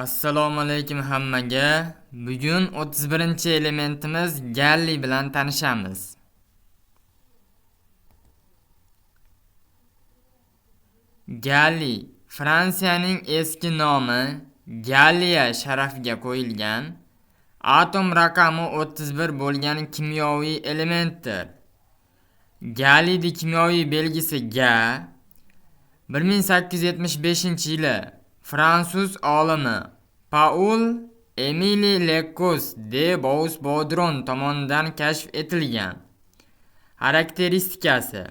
Assalomu alaykum hammaga. Bugun 31-elementimiz galliy bilan tanishamiz. Galliy Fransiyaning eski nomi Galliya sharafiga qo'yilgan, atom raqami 31 bo'lgan kimyoviy elementdir. Galliyning kimyoviy belgisi Ga. 1875-yili fransuz olimi Paul Emili Lekos de Bous-Bodron tomonidan kashf etilgan. Xarakteristikasi: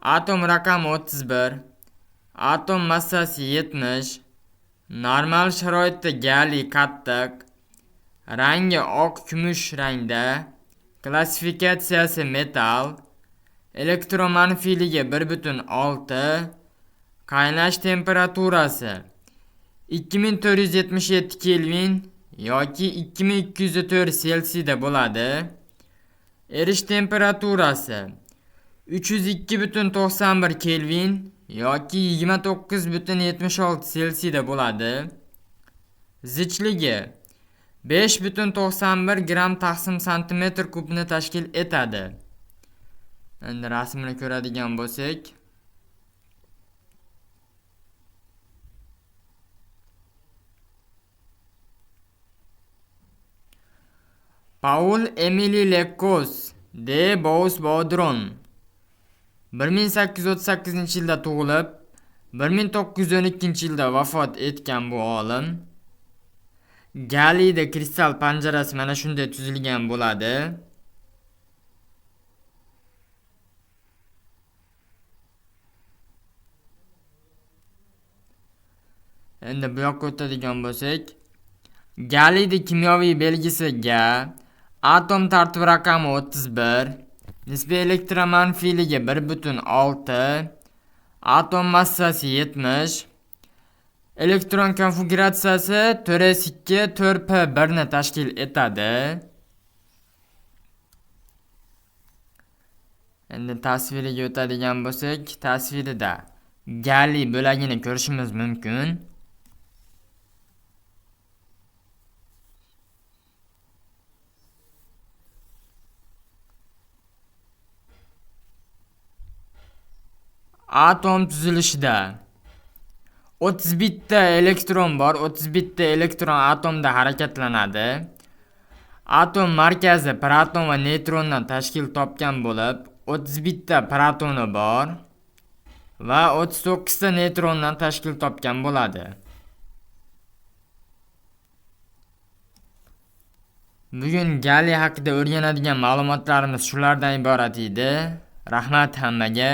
atom raqami 31, atom massasi 70, normal sharoitda galliy qattiq, rangi oq kumush rangda, klassifikatsiyasi metall, elektromanfiyligi 1.6, qaynash temperaturasi 2477 Kelvin yoki 2204 Selsiyda bo'ladi. Erish temperaturasi 302.91 Kelvin yoki 29.76 Selsiyda bo'ladi. Zichligi 5.91 gram taqsim santimetr kubni tashkil etadi. Endi rasmini ko'radigan bo'lsak, Paul Emili Lekos de Bous-Bodron 1838-yilda tug'ilib, 1912-yilda vafot etgan bu olim. Galliyda kristal panjarasi mana shunday tuzilgan bo'ladi. Endi bu yoqqa o'tadigan bo'lsak, galliyda kimyoviy belgisi Ga, atom tartib raqami 31, nisbiy elektromanfiyligi 1.6, atom massasi 70, elektron konfiguratsiyasi 4s2 4p1 ni tashkil etadi. Endi tasviriga o'tadigan bo'lsak, tasvirida galliy bo'lagini ko'rishimiz mumkin. Atom tuzilishida 31 ta elektron bor. 31 ta elektron atomda harakatlanadi. Atom markazi proton va neytrondan tashkil topgan bo'lib, 31 ta protoni bor va 39 ta neytrondan tashkil topgan bo'ladi. Bugun galliy haqida o'rganadigan ma'lumotlarimiz shulardan iborat edi. Rahmat hammaga.